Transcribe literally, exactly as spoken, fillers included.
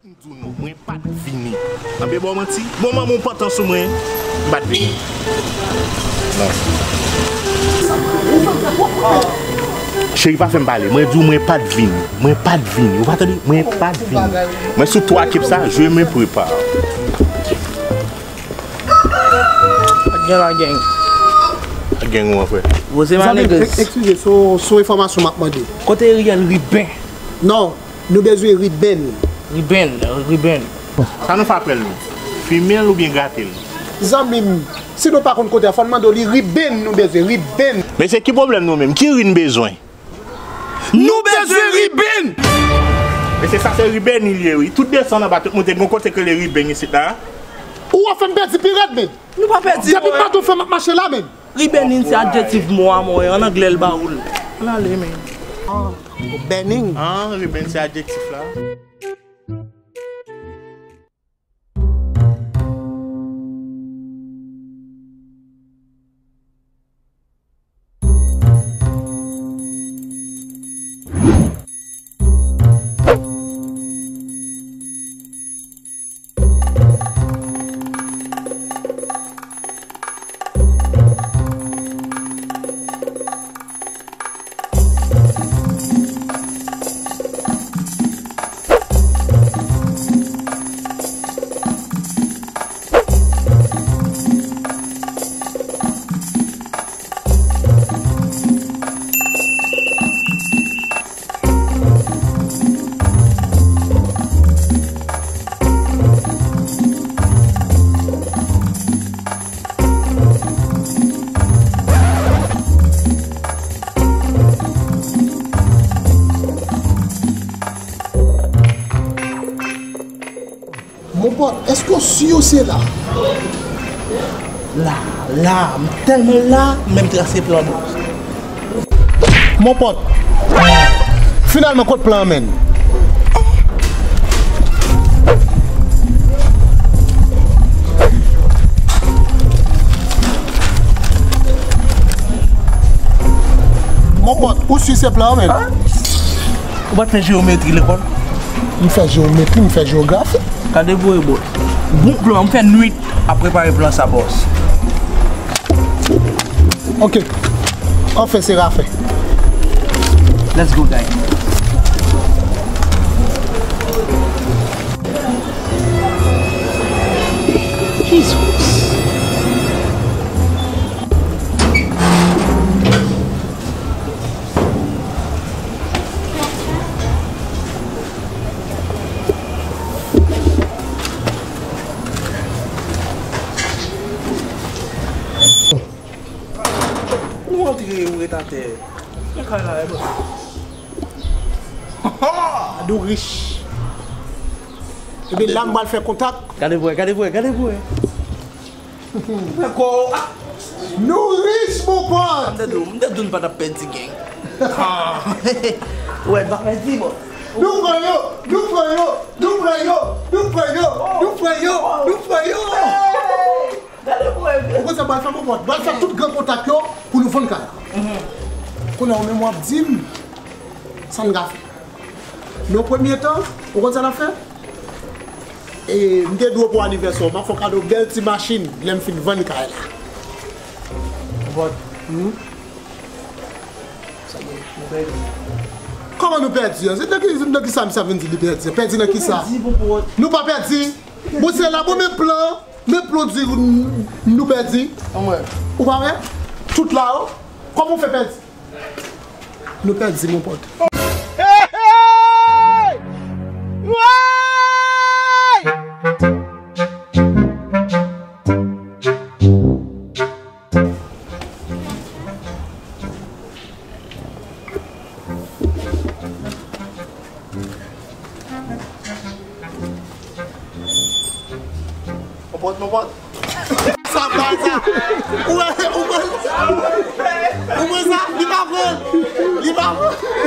M di w non, mwen pa t vini. Anben ba w manti. Bon, manman w pantan sou mwen, m pa t vini. Non. Cheri, pa fè m pale. Mwen di w mwen pa t vini. Mwen pa t vini. Ou pa tande? Mwen pa t vini. Mwen sou twa kep sa, je me prépare. Ak gen la gang. Ak gang ou an, frè. Zanmi m, ek-, eskize, se yon, se yon enfòmasyon m ap mande. Kote Riel Riben? Non, nou bezwen Riben. Riben, Riben. Sa nou fè apèl nou? Fimen l oubyen grate l? Zanmi m, si nou pa konn kote a, fò n mande w li. Riben nou bezwen, Riben. Mesye, ki pwoblèm nou menm? Ki ri n bezwen? Nou bezwen Riben! Mesye, sa se Riben li ye, wi. Tout desann anba, tout monte, gon kote k rele Riben isit la. Ou ap fè m pèdi pi rèd, men. Nou pa pèdi, depi maten w fè m ap mache la, men. Riben se adjektif mo a, mwen, an anglè l ba ou l. Ann ale, men. Ah, Riben. Ah, Riben se adjektif la. Mon pòt, èske w si se la? La, la, m tèlman la, m menm trase plan m. Mon pòt, finalman, kot plan an, menn? Mon pòt, ou si se plan an, menn? Ou pa t fè jewometri lekòl? M fè jewometri, m fè jewografi. Gade vre, bòs. Bon plan, m fè nwit ap prepare plan sa, bòs. Ok. Anfen, se rafen. Let's go, guy. Jesus. Ou antre, ou ret atè. Nan kay la, e bon. Gade w rich. Epi la, m pral fè kontak. Gade vre, gade vre, gade vre. Fè kò w. Nou rich, mon pòt. M te di w, m te di w n pa t ap pèdi, gang. Ah. Ou wè, n pa pèdi, bò. Nou pran yo, nou pran yo, nou pran yo, nou pran yo, nou pran yo, nou pran yo. Hey! Gade pou wè. Ou konn sa m pral fè, mon pòt? M pral fè tout gran kontak yo pou nou vann kay la. Mhm. Kounye a, ou menm w ap di m sa n ka fè. Nan premye tan, ou konn sa n ap fè? E, m te di w pou anivèsè w, m ap fè w kado bèl ti machin lè m fin vann kay la. Mon pòt. Hmm? Sa gen, nou pèdi. Kòman nou pèdi an? Se nan ki, nan ki sa misye ap vin di li pèdi? Pèdi nan ki sa? Nou pèdi, mon pòt. Nou pa pèdi. Bon, se la, bon, men plan, men plan di nou, nou pèdi. Anmwey. Ou pa wè? Tout la, o. Kòman w fè pèdi? Nou pèdi, mon pòt. Hey, hey! Woy! Mon pòt, mon pòt. Sa bay sa. Ou wè, ou wè, ou wè sa? Li pa pran. Li pa pran.